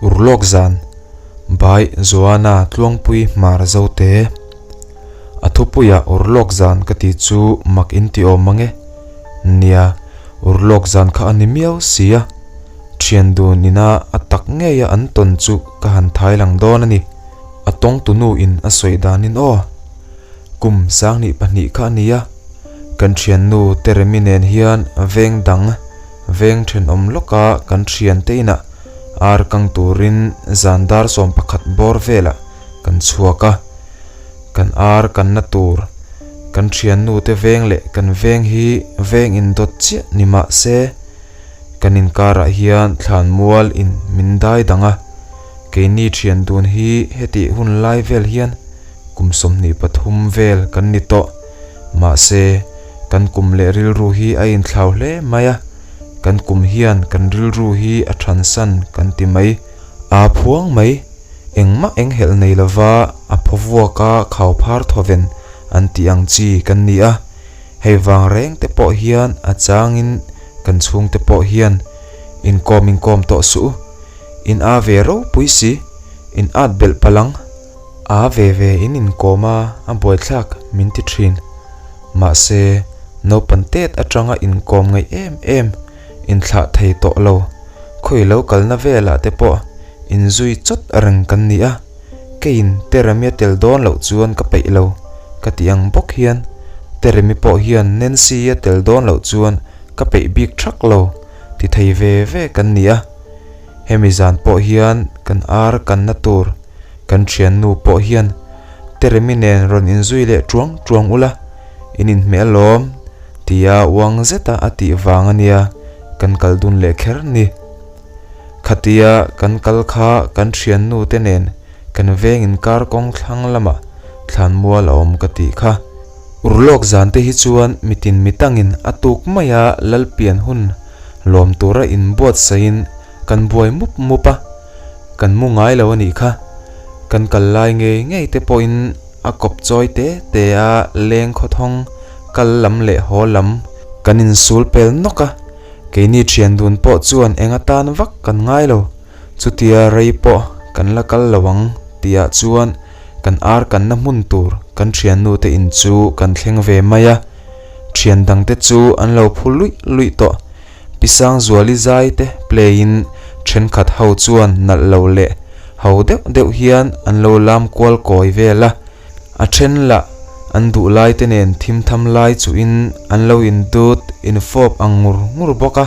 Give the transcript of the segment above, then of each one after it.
Urlawk zan, By Joanna Tluangpui Hmar Zote. A thupuiah urlawk zan ka tih chu mak in ti awm mang e. Nia, urlawk zan kha a ni miau si a. Thian dun ina a tak ngeia an tawn chu ka han thai lang dawn a ni. A tawngtunu in a sawi danin aw. Kum 2002 kha a ni a. Kan thiannu Teremi nen hian veng dang, veng thenawm lawka kan thiante inah ar kang turin zan dar 11 bawr velah kan chhuak a. Kan ar kanna tur, kan thiannu te veng leh kan veng hi veng indawt chiah ni mah se, kan inkarah hian thlanmual in min dai dang a. Keini thian dun hi hetih hun lai vel hian kum 23 vel kan ni tawh. Mahse, kan kum leh rilru hi a inthlau hle mai a, kan kum hian kan rilru hi a thansan kan ti mai. Aa phuang mai, engmah enghelh nei lova a phaw vuaka khau phar thawven an tih ang chi kan ni a. Hei vang reng te pawh hian a changin kan chhungte pawh hian inkawm inkawm tawh suh u. In aa ve ropui si, in at belh palh ang. Aa ve ve in inkawm a, a buaithlak min ti thin. Mahse, naupan tet atanga inkawm ngaih em em inthlah thei tawh lo. Khawi lo kalna velah te pawh inzui chawt reng kan ni a, keiin Teremi a tel dawn loh chuan ka peih lo ka ti ang bawk hian Teremi pawh hian Nancy a tel dawn loh chuan ka peih bik thak lo ti thei ve ve kan ni a. Hemi zan pawh hian kan ar kanna tur kan thiannu pawh hian Teremi nen rawn inzui leh tuang tuang ula, in inhmeh alawm tia uang zeta a tih vang a nia kan kal dun leh kher ni. Khatia kan kal kha kan thiannu te nen kan veng inkar kawng thlang lamah thlanmual a awm ka tih kha. Urlawk zan te hi chuan mitin mitangin a tuk maia Lalpian hun lawm tura inbuatsaihin kan buai mup mup a, kan mu ngai lo a nih kha. Kan kal lai ngei ngei te pawhin a kawp chawi te te a leng khawthawng kal lam leh haw lam kan insul pel nawk a, keini thian dun pawh chuan eng atan vak kan ngai lo. Chutia rei pawh kan la kal lo ang tihah chuan kan ar kanna hmun tur kan thiannu te in chu kan thleng ve mai a, thian dangte chu an lo phu luih luih tawh. Pi Sangzuali zai te play in thenkhat ho chuan nalh lo leh ho deuh deuh hian an lo lam kual kawi vel a, a then lah an duh lai te nen thim tham lai chuhin an lo indut infawp ang ngur ngur bawk a.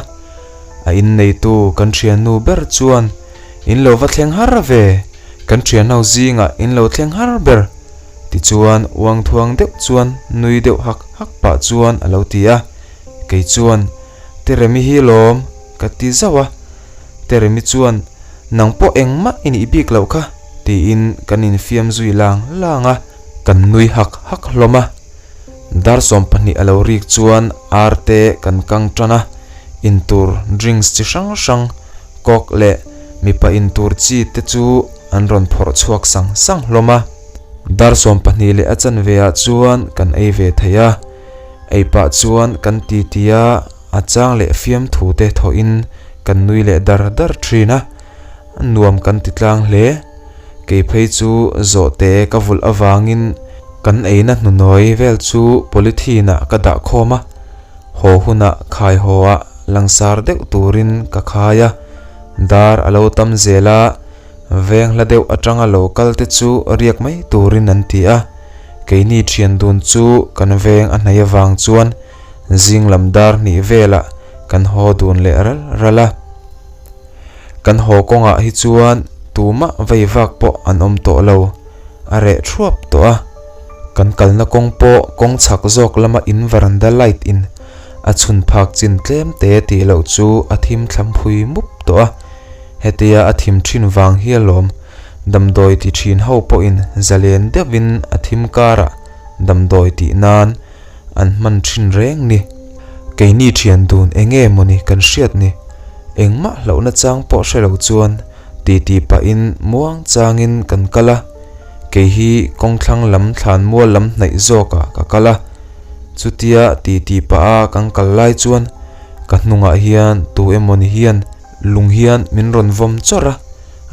A inneitu kan thiannu ber chuan in lo va thleng har ve, kan thianho zingah in lo thleng har ber tichuan uangthuang deuh chuan nui deuh hak hak pah chuan a lo ti a. Kei chuan, Teremi hi lawm, ka ti zauh a. Teremi chuan, Nang pawh engmah i nih bik loh kha, tiin kan infiam zui lang lang a, kan nui hak hak hlawm a. Dar 12 a lo rik chuan ar te kan kang tan a, intur drinks chi hrang hrang, coke leh mipa intur chi te chu an rawn phawrh chhuak sang sang hlawm a. Dar 12 leh a chanve ah chuan kan ei ve thei a. Ei pah chuan kan ti ti a, a chang leh fiamthu te thawhin kan nui leh dar dar thin a, nuam kan ti tlang hle. Kei phei chu zawhte ka vulh avangin kan eina hnunawi vel chu polythene ah ka dah khawm a, haw hunah khai haw ah langsar deuh turin ka khai a, dar a lo tam zel a, Veng hla deuh atanga lo kal te chu riak mai turin an ti a, keini thian dun chu kan veng a hnaih avang chuan zing lam dar hnih velah kan haw dun leh ral ral a. Kan haw kawngah hi chuan tumah vei vak pawh an awm tawh lo, a reh thuap tawh a. Kan kalna kawng pawh kawng chhak zawk lama in varanda light in a chhun phak chin tlem te tih loh chu a thim thlam phui mup tawh a. Hetia a thim thin vang hi alawm, damdawi ti thin ho pawhin zalen deuhin a thim karah damdawi tih nan an hman thin reng ni. Keini thian dun eng nge mawni kan hriat ni? Engmah hlauhna chang pawh hre lo chuan titi pahin muang changin kan kal a, kei hi kawngthlang lam thlan mual lam hnaih zawkah ka kal a. Chutia titi pah a kan kal lai chuan ka hnungah hian tu emawni hian Lung hian min rawn vawm chawrh a,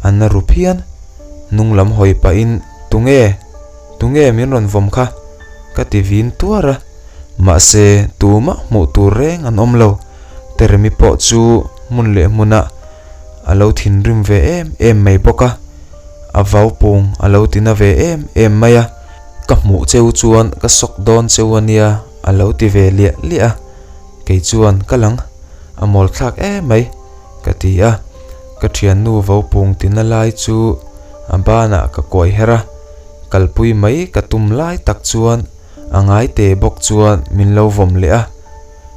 A na ru phian. Hnung lam hawi pahin, Tunge? Tunge min rawn vawm kha? Ka ti vin tuar a. Mahse, tumah hmuh tur reng an awm lo. Teremi pawh chu hmun leh hmunah a lo thinrim ve em em mai bawk a. A vau pung a lo ti na ve em em mai a. Ka hmuh cheu chuan ka sawk dawn cheu a nia a lo ti ve liah liah a. Kei chuan ka lang a mawl thlak em mai ka ti a. Ka thiannu vau pung ti na lai chu a banah ka kuai her a. Kalpui mai ka tum lai tak chuan a ngai te bawk chuan min lo vawm leh a,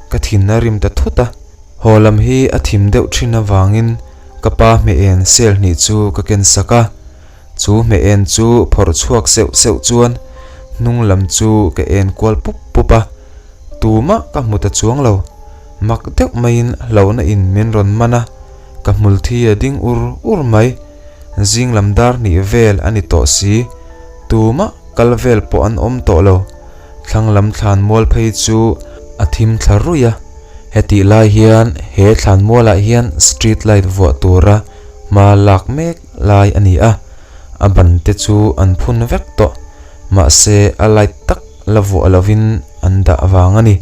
ka thin a rim ta thut a. Haw lam hi a thim deuh thin avangin ka pa hmeh en sel hnih chu ka ken sak a, chu hmeh en chu phawrh chhuak seuh seuh chuan hnung lam chu ka en kual pup pup a, tumah ka hmu ta chuang lo. Mak deuh maiin hlauhna in min rawn man a, ka hmul thi a ding ur ur mai. Zing lam dar hnih vel a ni tawh si, tumah kal vel pawh an awm tawh lo. Thlang lam thlan mual phei chu a thim thla ruih a, hetih lai hian he thlan mualah hian street light vuah tura hma lak mek lai a ni a, a ban te chu an phun vek tawh, mahse a light tak la vuah lovin an dah vang a ni.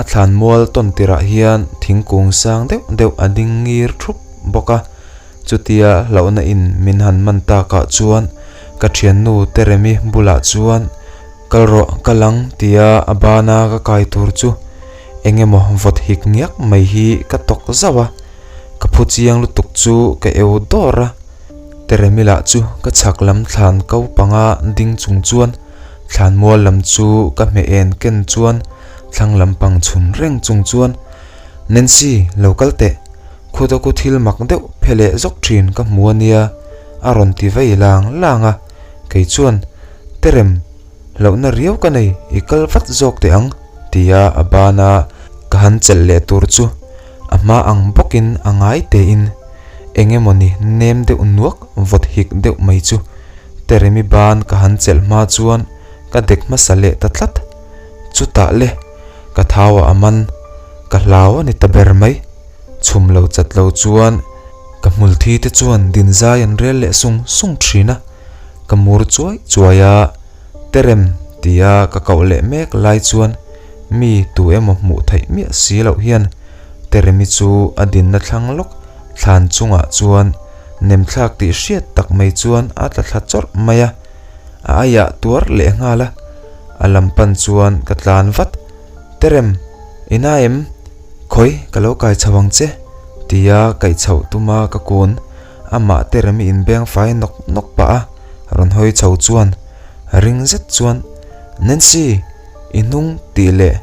A thlan mual tawn tirah hian thingkung sang deuh deuh a ding ngir thup bawk a. Chutia hlauhna in min han man takah chuan ka thiannu Teremi bulah chuan kal rawh ka lang tia a bana ka kai tur chu eng emaw vawt hik ngiak mai hi ka tawk zauh a, ka phu chiang lutuk chu ka eu dawr a. Teremi lah chu ka chhak lam thlan ko panga ding chung chuan thlan mual lam chu ka hmeh en ken chuan thlang lampang chhun reng chung chuan Nancy lo kal teh. Khuta ku thil mak deuh phe leh zawk thin ka hmu a nia, a rawn ti vei lang lang a. Kei chuan, Terem, hlauhna riau ka nei, i kal vat zawk teh ang, tia a ban a ka han chelh leh tur chu a hma ang bawkin a ngai tein eng emawni nem deuh nuak vawt hik deuh mai chu Teremi ban ka han chelh hma chuan ka dek hmasa leh ta tlat. Chutah le, ka thau ah a man, ka hlau a ni ta ber mai. Chhum lo chat lo chuan ka hmul thi te chuan din zai an rel leh sung sung thin a, ka mur chuai chuai a, Terem tia ka koh leh mek lai chuan mi tu emaw hmuh theih miah si loh hian Teremi chu a dinna thlang lawk thlan chungah chuan nemthlak tih hriat tak mai chuan a tla thla chawrh mai a, a aiah tuar leh nghal a, a lam pan chuan ka tlan vat. Terem, i na em? Khawi, ka lo kai chho ang che, tia kaih chhoh tuma ka kun. Amah Teremi inbeng fai nawk nawk pah a, rawn hawi chho chuan ring zet chuan, Nancy, i hnung tih leh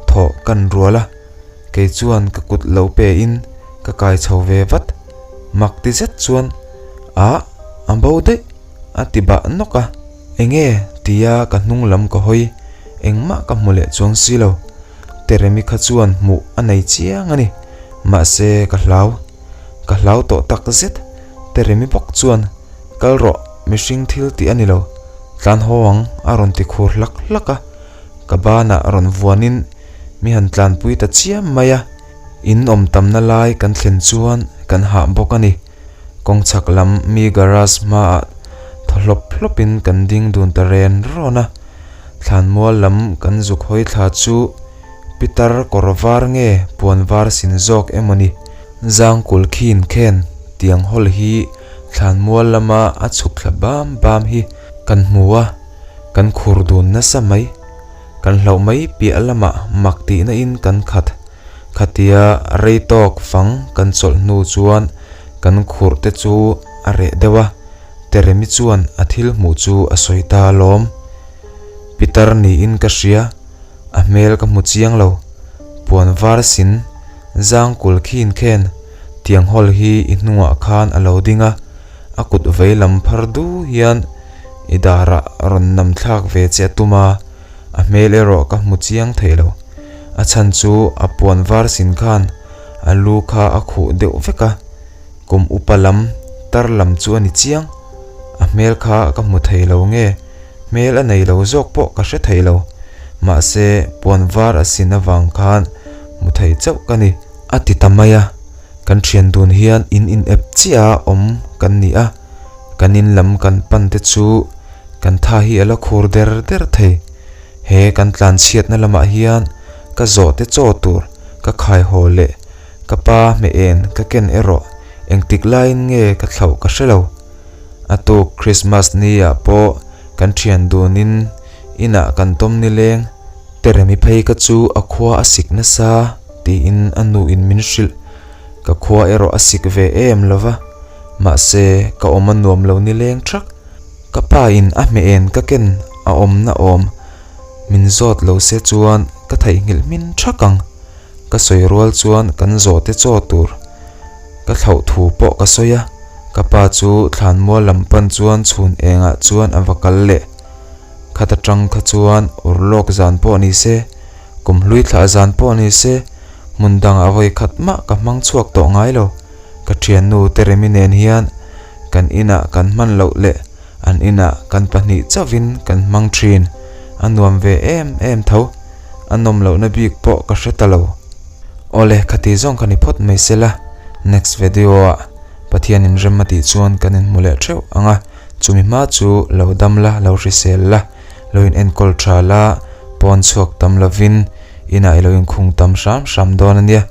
thawh kan rual a, kei chuan ka kut lo pe in ka kai chho ve vat. Mak ti zet chuan, Ah, a bo daih, a ti bah nawk a. Enge? tia ka hnung lam ka hawi, engmah ka hmu leh chuang si lo. Teremi kha chuan hmuh a nei chiang a ni, mahse ka hlau. Ka hlau tawh tak zet. Teremi bawk chuan, Kal rawh, mihring thil tih a ni lo. Tlan haw ang, a rawn ti khur hlak hlak a. Ka banah rawn vuanin mi han tlanpui ta chiam mai a. In awm tamna lai kan thlen chuan kan hah bawk a ni. Kawng chhak lam mi garage hmaah thaw hlawp hlawpin kan ding dun ta ren rawn a. Thlanmual lam kan zuk hawi thla chu pitar kawr var nge puan var sin zawk emaw ni? Zangkul khin khen tiang hawl hi thlanmual lama a chhuk thla bam bam hi kan hmu a, kan khur dun nasa mai. Kan hlauh mai piah lamah mak tihna in kan khat. Khatia rei tawk fang kan chawlh hnu chuan kan khurh te chu a reh deuh a, Teremi chuan a thil hmuh chu a sawi ta alawm. Pitar niin ka hria, a hmel ka hmu chiang lo. Puan var sin, zang kul khin khen, tiang hawl hi i hnungah khan a lo ding a, a kut vei lam phar du hian i darah rawn nam thlak ve che a tum a, a hmel erawh ka hmu chiang thei lo. A chhan chu a puan var sin khan a lu kha a khuh deuh vek a, kum upa lam tar lam chu a ni chiang. A hmel kha ka hmu thei lo nge, hmel a nei lo zawk pawh ka hre thei lo. Mahse puan var a sin avang khan hmu thei chauh ka ni. A ti ta mai a, kan thian dun hian in in ep chiah a awm kan ni a. Kan in lam kan pan te chu kan tha hi a la khur der der thei. He kan tlan chhiatna lamah hian ka zawhte chaw tur ka khai haw leh ka pa hmeh en ka ken erawh engtik laiin nge ka thlauh ka hre lo. A tuk Christmas ni ah pawh kan thian dunin inah kan tawm nileng Teremi phei ka chu a khua a sik nasa tiin a nu in min hrilh. Ka khua erawh a sik ve em lova, mahse ka awm a nuam lo nileng thak. Ka pa in a hmeh en ka ken a awmna awm min zawt lo se chuan ka theihnghilh hmin thak ang. Ka sawi rual chuan kan zawhte chaw tur ka thlauh thu pawh ka sawi a, ka pa chu thlanmual lam pan chuan chhun engah chuan a va kal leh. Khat atang kha chuan urlawk zan pawh ni se, kum hlui thlah zan pawh ni se, hmun dangah vawi khat mah ka hmang chhuak tawh ngai lo. Ka thiannu Teremi nen hian kan inah kan hman loh leh an inah kan pahnih chauhin kan hmang thin. A nuam ve em em tho. A nawm lohna bik pawh ka hre ta lo. Awle, khati zawng kha ni phawt mai sela, next video ah Pathianin rem a tih chuan kan inhmu leh theuh ang a. Chumi hma chu lo dam la, lo hrisel la, lo in enkawl tha la, pawn chhuak tam lovin inah i lo inkhung tam hram hram dawn a nia.